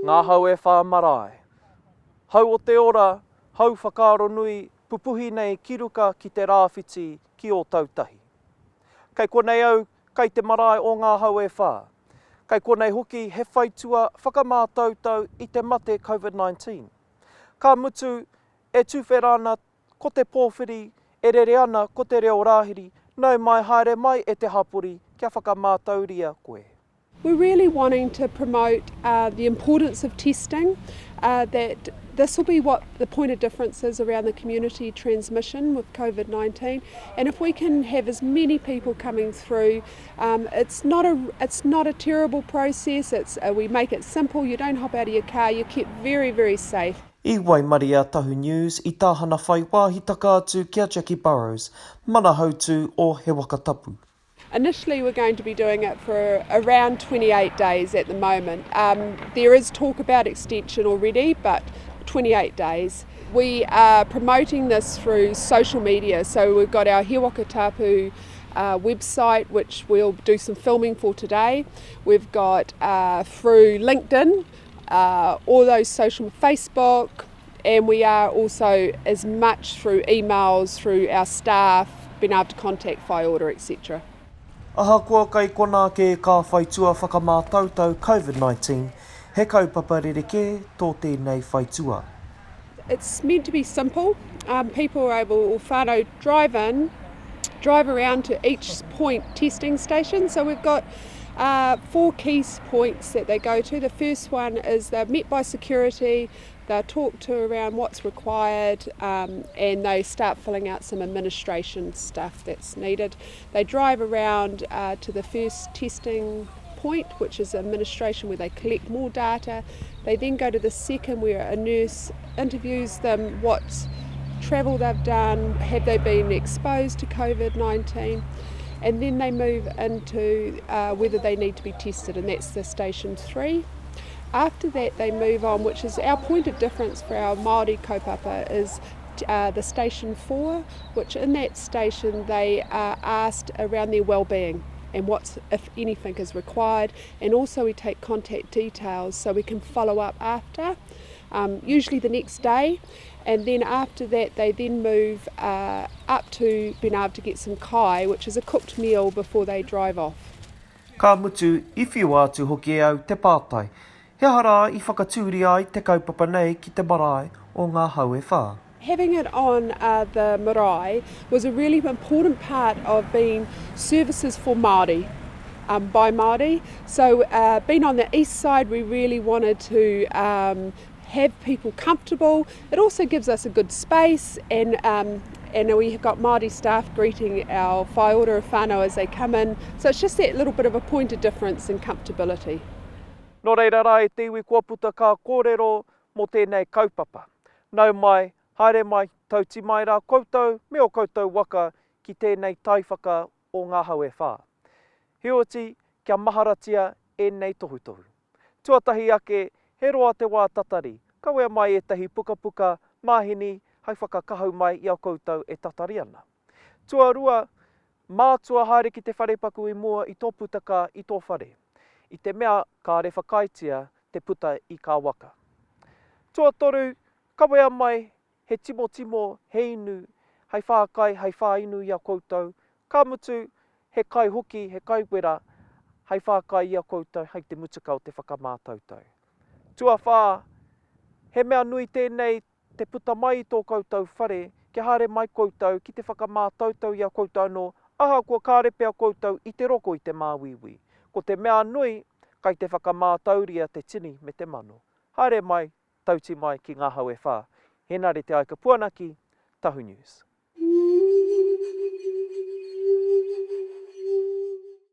Ngā hau e whā marae. Hau o te ora, hau whakaaro nui, pupuhi nei ki ruka ki te rāwhiti ki Ōtautahi. Kei konei au, kei te marae o Ngā Hau e Whā. Kei konei hoki he whaitua whakamātautau i te mate Covid-19. Ka mutu, e tuwhera ana ko te pōwhiri, e rere ana ko te reo rāhiri, nau mai haere mai e te hapori kia whakamātauria koe. We're really wanting to promote uh, the importance of testing, uh, that this will be what the point of difference is around the community transmission with COVID-19. And if we can have as many people coming through, um, it's, not a, it's not a terrible process. It's, uh, we make it simple. You don't hop out of your car. You're kept very, very safe. I waimarie a Tahu News i tāhana whai wāhitaka atu ki a Jackie Burrows, manahautū o He Waka Tapu. Initially we're going to be doing it for around 28 days at the moment. Um, there is talk about extension already, but 28 days. We are promoting this through social media, so we've got our He Waka Tapu uh, website, which we'll do some filming for today. We've got uh, through LinkedIn, uh, all those social, Facebook, and we are also as much through emails, through our staff, being able to contact whaiora, etc. Ahakoa kai konā kē kā whaitua whakamātautau Covid-19, he kaupapa rerekē tō tēnei whaitua. It's meant to be simple. Um, people are able, or whānau, drive in, drive around to each point testing station. So we've got uh, four key points that they go to. The first one is they're met by security, they're talked to around what's required, um, and they start filling out some administration stuff that's needed. They drive around uh, to the first testing point, which is administration where they collect more data. They then go to the second where a nurse interviews them what travel they've done, have they been exposed to COVID-19, and then they move into uh, whether they need to be tested, and that's the station three. After that, they move on, which is our point of difference for our Māori kaupapa, is uh, the station four, which in that station they are asked around their well-being and what's if anything is required and also we take contact details so we can follow up after um, usually the next day and then after that they then move uh, up to being able to get some kai which is a cooked meal before they drive off. Ka mutu, i whiua atu hoki e au te pātai, he aha rā i whakatūria ai te kaupapa nei ki te marae o Ngā Hau e Whā? Having it on uh, the marae was a really important part of being services for Māori, um, by Māori. So uh, being on the east side, we really wanted to um, have people comfortable. It also gives us a good space and um, and we have got Māori staff greeting our whaiora whānau as they come in. So it's just that little bit of a point of difference and comfortability. Nō reira rā e te iwi kua puta kā kōrero mō tēnei kaupapa. Nau mai, haere mai, tauti mai rā koutou me ō koutou waka ki tēnei taiwhaka o ngā hau e whā. Heoti, kia maharatia ēnei tohutohu. Tuatahi ake, he roa te wā tatari, kawea mai ētahi pukapuka, maheni hai whakakahau mai i a koutou e tatari ana. Tuarua, mātua haere ki te wharepaku i mua i tō putaka i tō whare, i te mea kāre whakaaetia te puta i kā waka. Tuatoru, kawea mai he timotimo, he inu, hei whākai, hei whāinu i a koutou, ka mutu, he kai hoki, he kai wera, hei whākai i a koutou hei te mutuka o te whakamātautau. Tuawhā, he mea nui tēnei te puta mai i tō koutou whare, kia haere mai koutou ki te whakamātautau i a koutou anō, ahakoa kāre pea koutou i te roko i te māuiui. Ko te mea nui, kai te whakamātauria te tini me te mano. Haere mai, tauti mai ki ngā hau e whā. Henare Te Aika Puanaki, Tahu News.